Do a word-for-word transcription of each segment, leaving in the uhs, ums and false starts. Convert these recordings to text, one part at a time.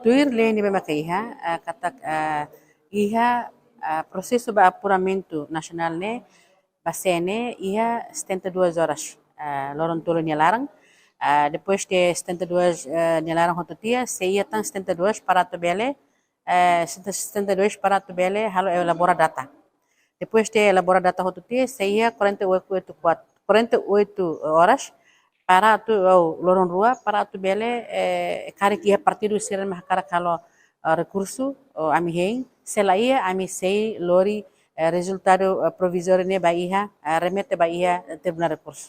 Tuir lei ne'ebé maka iha, ah, katak, ah, iha, ah, prosesu ba apuramentu nasionál ne'e, ba C N E iha setenta e duas horas, ah, loron tolu nia laran. Ah, depois de setenta e duas, eh, nia laran hotu tiha, sei iha tan setenta e duas para atu bele, eh, setenta e duas para atu bele halo elabora data. Depois de elabora data hotu tiha, sei iha quarenta e oito, quarenta e oito horas para atu, ou loron rua, para atu bele, eh, karik iha partidu sira mak hakarak halo, eh, rekursu, ou ami hein, se la iha, ami sei lori, eh, rezultadu, eh, provizóriu ne'e ba iha, eh, remete ba iha, eh, Tribunál Rekursu.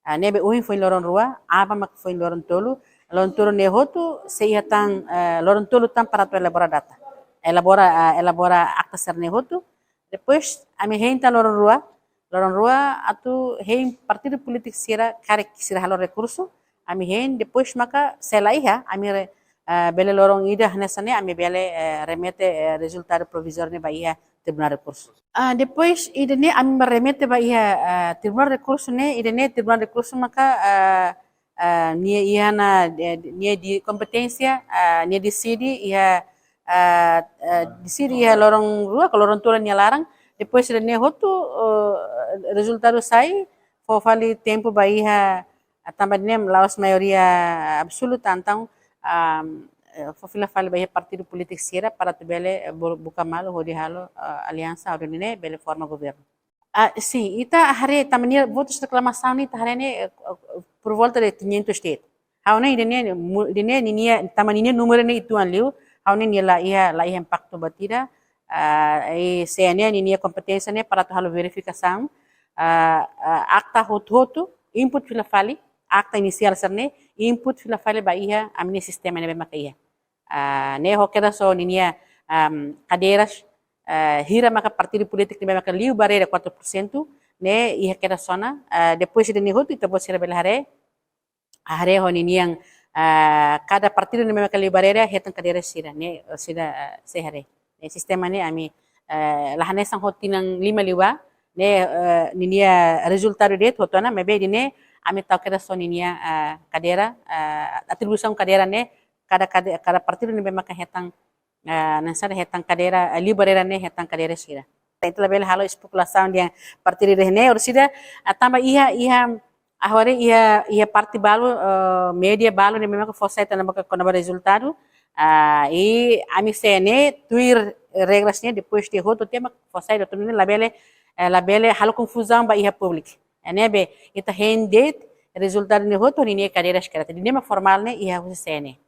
Ah, ne'ebé ohin foin loron rua, aban mak foin loron tolu, loron tolu ne'e hotu, sei iha tan, eh, loron tolu tan para atu elabora data. Elabora, ah, elabora akta sira-ne'e hotu. Depois, ami hein tan loron rua, loron rua atu hein partidu polítiku sira karik sira halo rekursu, ami hein, depois maka se la iha, ami re-, ah, bele loron ida hanesan ne'e, ami bele, eh, remete, eh, rezultadu provizóriu ne'e ba iha Tribunál Rekursu. Ah, depois, ida-ne'e ami remete ba iha, ah, Tribunál Rekursu ne'e, ida-ne'e Tribunál Rekursu maka, ah, ah, nia iha ona, eh, nia di kompeténsia, ah, nia deside iha, ah, ah, deside iha loron rua ka loron tolu nia laran, depois ida-ne'e hotu, eh, rezultadu sai, fó fali tempu ba iha, ah, tanba ida-ne'e la'ós maioria absoluta, entaun, ah, eh, fó fila fali ba iha partidu polítiku sira para atu bele, eh, bu-, buka malu hodi halo, eh, aliansa hodi nune'e bele forma governu. Ah, sin, ita haree tanba nia votus reklamasaun ne'e ita haree ne'e, eh, eh, por volta de quinhentos de'it. Ha'u hanoin ida-ne'e, mu-, ida-ne'e ninia, tanba ninia númeru ne'e uitoan liu, ha'u hanoin nia la iha, la iha impaktu buat ida, ah, i C N E ninia kompeténsia ne'e para atu halo verifikasaun, ah, ah, akta hotu-hotu, input fila fali, akta inisiál sira-ne'e, input fila fali ba iha, ami-nia sistema ne'ebé maka iha. Ah, ne'e ho kedas ho ninia, am, kadeiras, ah, hira maka partidu polítiku ne'ebé maka liu barreira quatro por cento, ne'e iha kedas ona, ah, depois ida-ne'e hotu ita-boot sira bele haree, haree ho ninian, ah, kada partidu ne'ebé maka liu barreira hetan kadeira sira, ne'e, sira, ah, sei haree. Ne'e sistema ne'e ami, eh, la hanesan ho tinan lima liubá, ne'e, eh, ninia rezultadu de'it hotu ona, maibé ida-ne'e ami tau kedas ho ninia, ah, kadeira, ah, atribuisaun kadeira ne'e, kada, kada, kada partidu ne'ebé maka hetan, ah, hanesan hetan kadeira, ah, liu barreira ne'e hetan kadeira sira. Ita labele halo espekulasaun dehan partidu ida-ne'e, orsida, ah, tanba iha, iha, agora iha, iha parte balu, eh, média balu ne'ebé maka fó sai tan maka kona-ba rezultadu, ah, i ami C N E tuir regras ne'e, depois de hotu tiha mak fó sai, doutór ne'e labele, eh, labele halo konfuzaun ba iha públiku. Ne'ebé, ita hein de'it rezultadu ne'e hotu ninia kadeiras karik. Ida-ne'e mak formál ne'e iha husi C N E.